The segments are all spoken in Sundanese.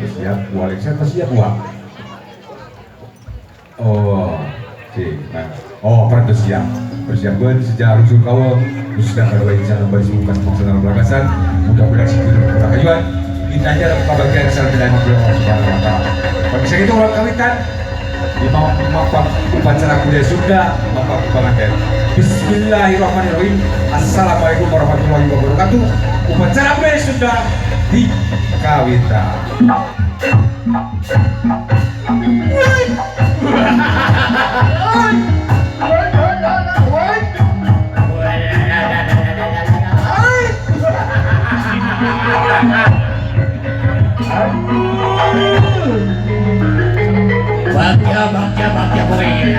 Parantos siap, waalaikumsalam siap wah. Oh, cik, nah. Oh, parantos siap. Persiapkan sejak rusuh kawal, khususnya kedua insan baris bukan pelaksanaan pelakasan, mudah-mudahan situ kayuan. Kita aja kabagian sarjana Allah Subhanahu wa taala. Bagi itu orang kawitan di mapam upacara budaya Sunda, mapam Panganten. Bismillahirrahmanirrahim. Assalamualaikum warahmatullahi wabarakatuh. Upacara budaya Sunda di Kawitan. Bagya, bagya, bagya, bagya.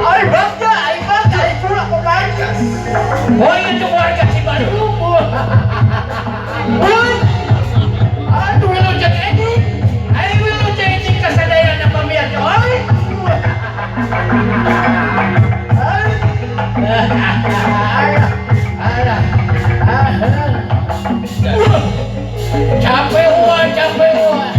Ay, bagya, ay bagya, ay pula ko bagya. Hoy, ito warga si Bandung. Hoy, aduh, wilujeng ini. Ay, wilujeng ini kasadayan na pamilya. Hoy. Capek wah, capek wah.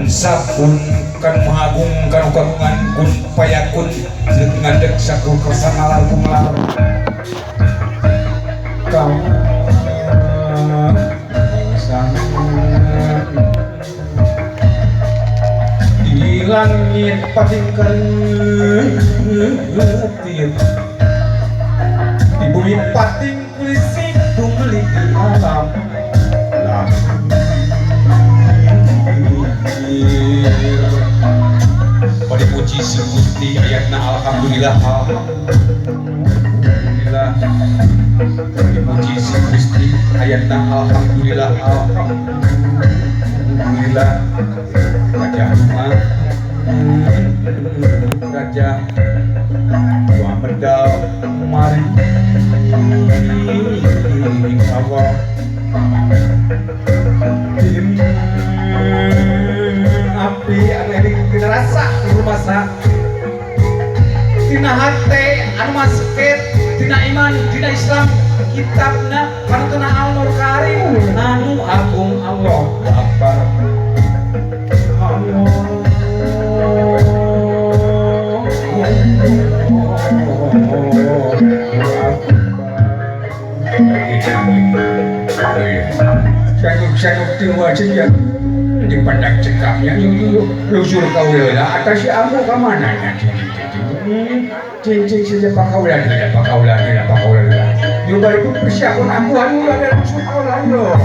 Sabun kan mahagung kan kagungan kun payakun jeung ngadeg sakur kersa ngalar kumalar kamu di langit pating keletir di bumi pating kulisik tumbelik di alam pada puji si Gusti ayatna alhamdulillah alhamdulillah pada puji si Gusti ayatna alhamdulillah alhamdulillah raja rumah raja dua medal mari Allah tim Tapi anu eling rasa rumasa tina hate anu masket tina iman tina Islam kitabna panutuna Al-Nur Karim anu agung Allah Akbar. Allah sanggup tinggal saja dipandang cekapnya lusur kau lah atas si ambu ke mana cincin saja pakaulan lah pakaulan lah pakaulan lah juga itu persiapan ambu anu ada lusur kau lah lo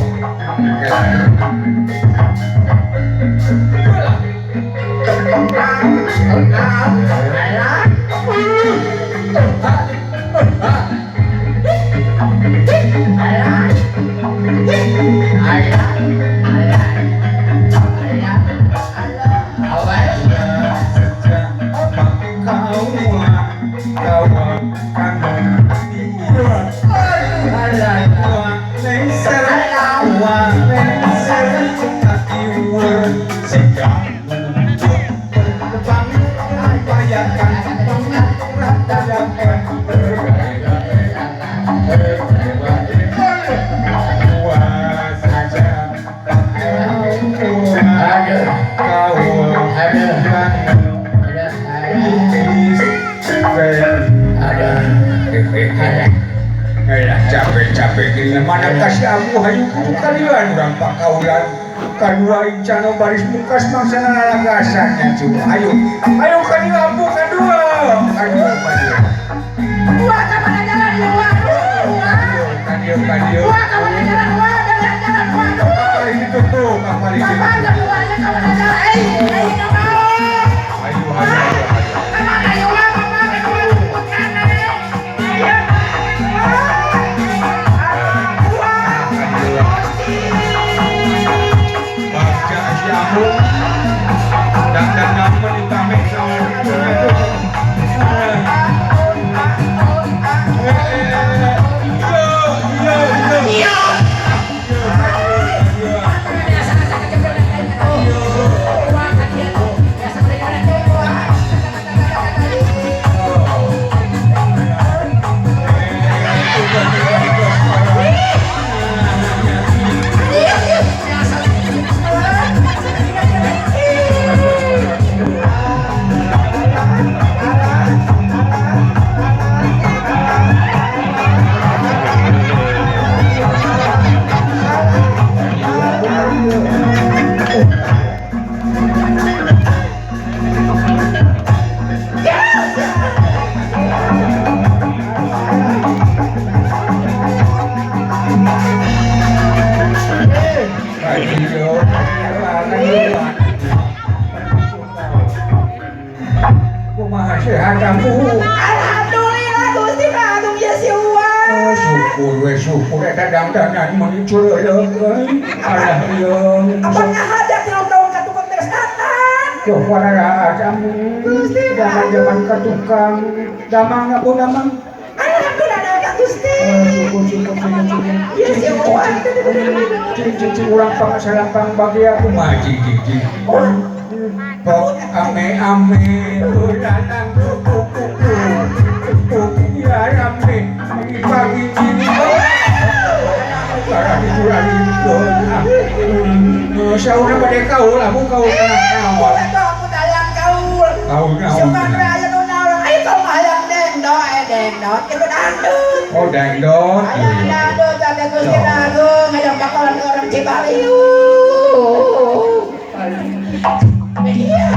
capek-capek mana kasih aku hayu kudu kalian urang pakaulan kadua incano baris mungkas mangsana lalagasannya cu ayo ayo kadua ambu kadua kadua kadua wah kamana jalan wah kadua kadua wah kamana jalan wah jalan jalan wah kapal ini tutup kapal ini kamana jalan eh ayo ayo kamana ayo wah kamana kadua ayo. Alhamdulillah Gusti Agung ya si Uwan. Syukur we syukur eta dangdanan mun cureuleuh. Alah ieu. Apa ngahajat 3 tahun ka tukang terus datang. Yo para ajamu. Gusti zaman-zaman ka tukang damang apa damang. Alhamdulillah ada Gusti. Syukur syukur syukur syukur. Ya si Uwan. Cing urang pangasalampang bagi aku mah cing cing. Bok ame ame ulanang kuku kuku kuku ya rame pagi cini para dicurani sauna pada kaul aku kaul kaul aku dalang kaul kaul kaul suka raya nu naon ayo kau hayang dendot dendot kita dangdut oh dangdut hayang dangdut ada Gusti Agung hayang bakalan orang Cibaliu. Iya.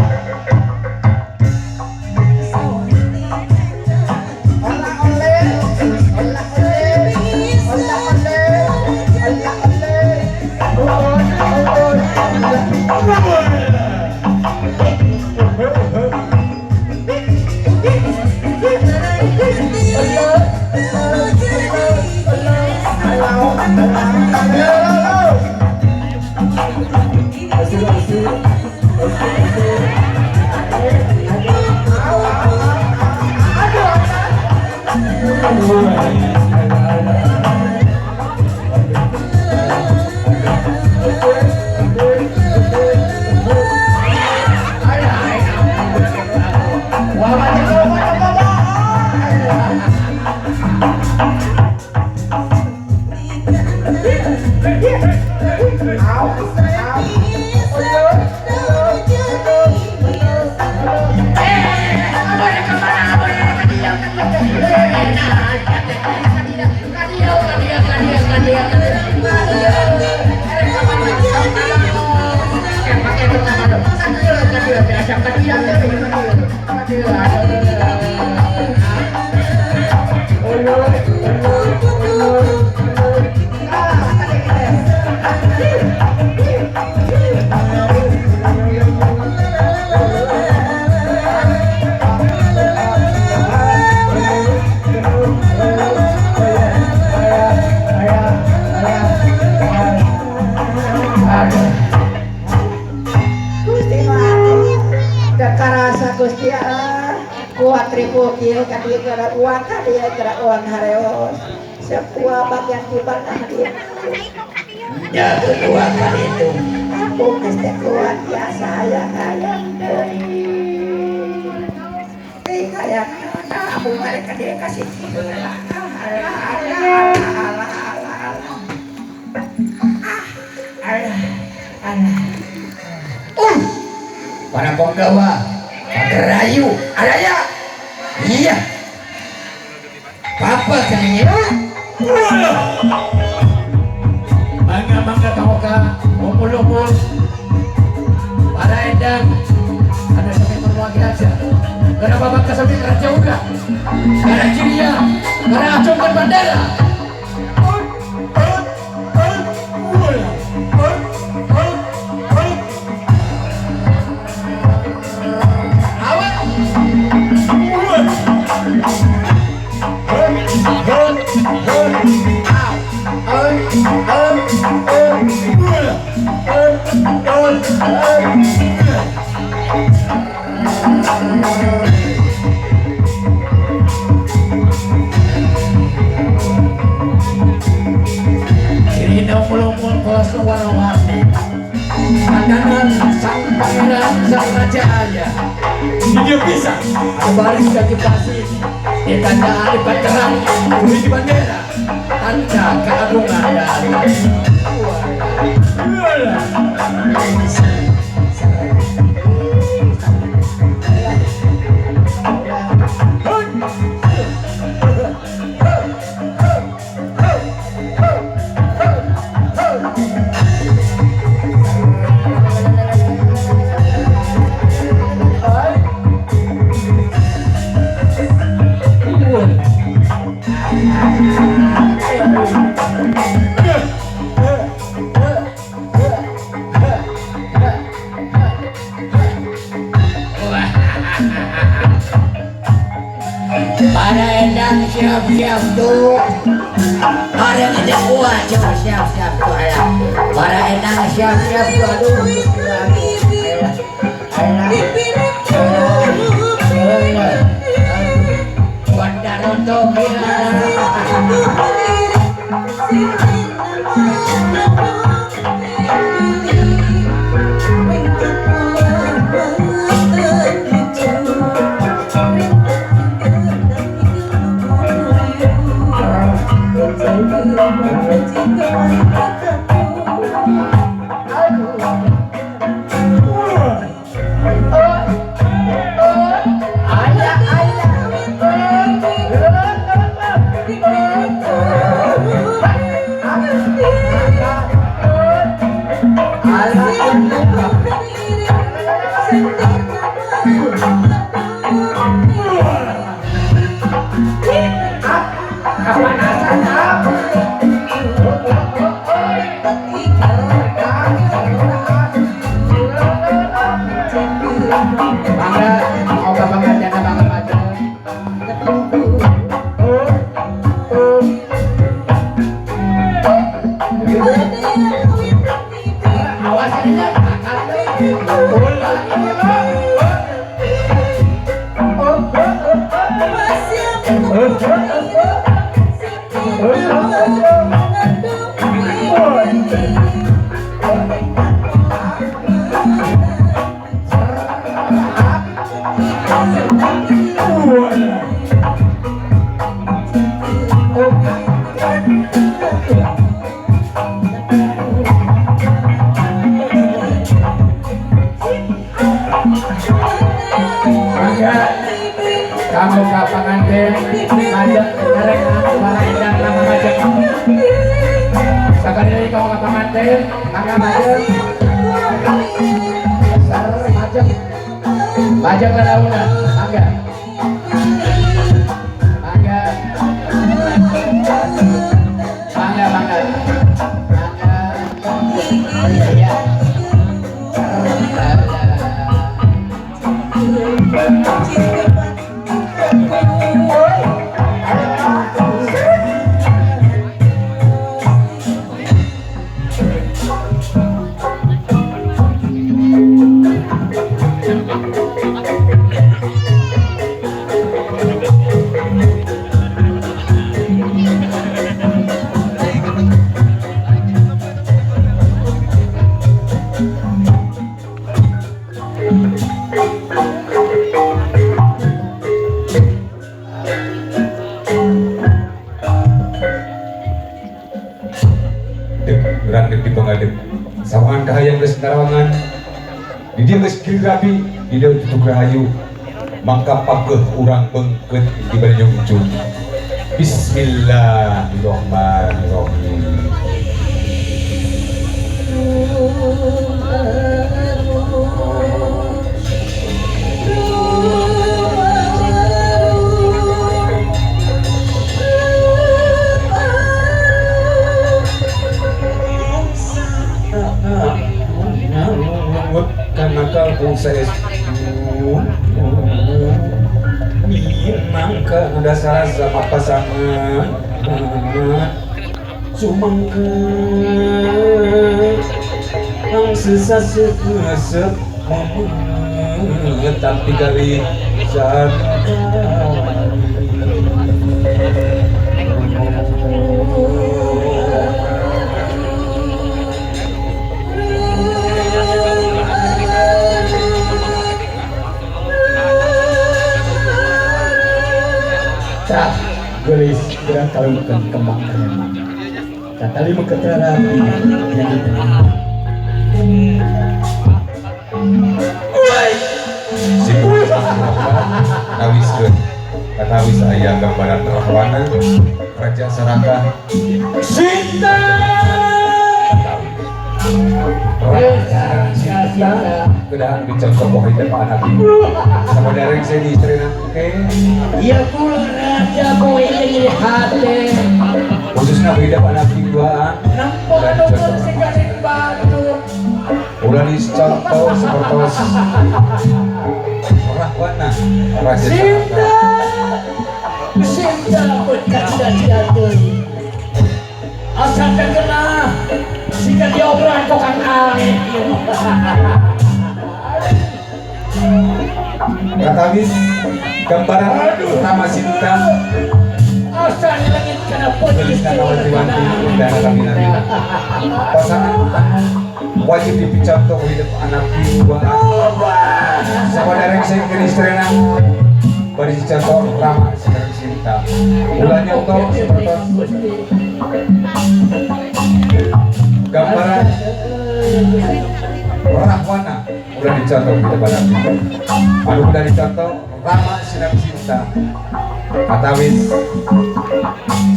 Gusti kuat ribu kieu ka dieu gara uang ka dieu gara uang hareos sepuah bagian tiban ka dieu nya kedua kali itu aku geus teh kuat biasa hayang-hayang deui teh hayang aku balik ka dieu ka sini heula alah alah alah alah alah alah alah para penggawa Rayu, araya, iya, papa kalinya, mangga mangga kamu umul umul, para endang, ada sampai berwakil aja, karena bapak kesambi raja udah, karena cilia, karena acungkan bendera. Pandangan sang pangeran sang raja aja dia bisa baris kaki pasir di tanda alif terang di bendera tanda keagungan dari para endang siap-siap tuh para endang kuat siap-siap tuh para endang siap-siap tuh aduh Kamu kapangan ngajak ngarek para endang nama ngajak. Sekali lagi kamu kapangan mangga majek. Sar majek. Majek ke launan, mangga. Sawangan kahayang geus narawangan di dieu geus gilir rapi di dieu tutuk rahayu mangka pageuh urang beungkeut di bari nyungcung. Bismillahirrahmanirrahim. Minangka udah salah sama pasangan sumangka ang sesasep tapi kali saat cah gelis gerak kalungkeun kembang kremang katali mengketara yang diterima. Sibuk tawiskeun katawis aya gambaran Rahwana Raja Saraka Sinta Raja kedahan dicontoh poho hidup anak ibu sama dereng saya di istrina oke iya kula raja kowe jadi hate khususnya hidup anak ibu nampak anu sing garing batu ulah dicontoh sepertos Rahwana Raja Sinta Sinta berkaca deui asa terkena sika diobran kok Kang Ale. Katawis gambaran nama Sinta asa langit kana gelisna wanti-wanti undana kami pasangan wajib dipicontoh hidup anak dua sama dereng sing istrina bari dicontoh Rama sareng Sinta ulah nyontoh sepertos gambaran Rahwana udah dicontoh di depan abdi anu udah dicontoh Rama sinang Sinta katawis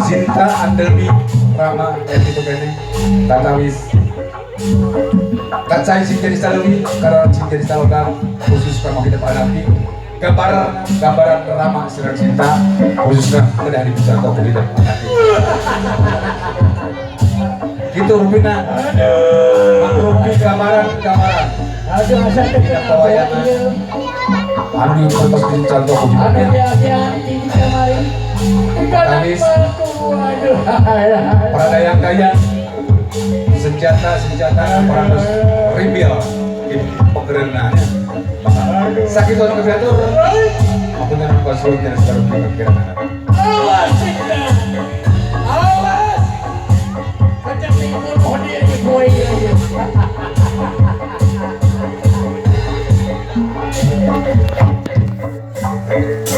Sinta andelmi Rama yang itu kene katawis kacai sing jadi saluri karena sing jadi salogam khusus kama hidup abdi gambaran gambaran Rama sinang Sinta khususnya udah dicontoh di depan abdi gitu rupina mangrupi gambaran-gambaran aduh asa tidak pewayangan anu kertas dicontoh aduh Kamis para dayang-dayang senjata-senjata parantos rimbil di pegerenannya sakit orang kebiatur maupun yang konsul dan sekarang pikiran anak awas Sinta awas kacang bunuh diri gue ya. Aduh.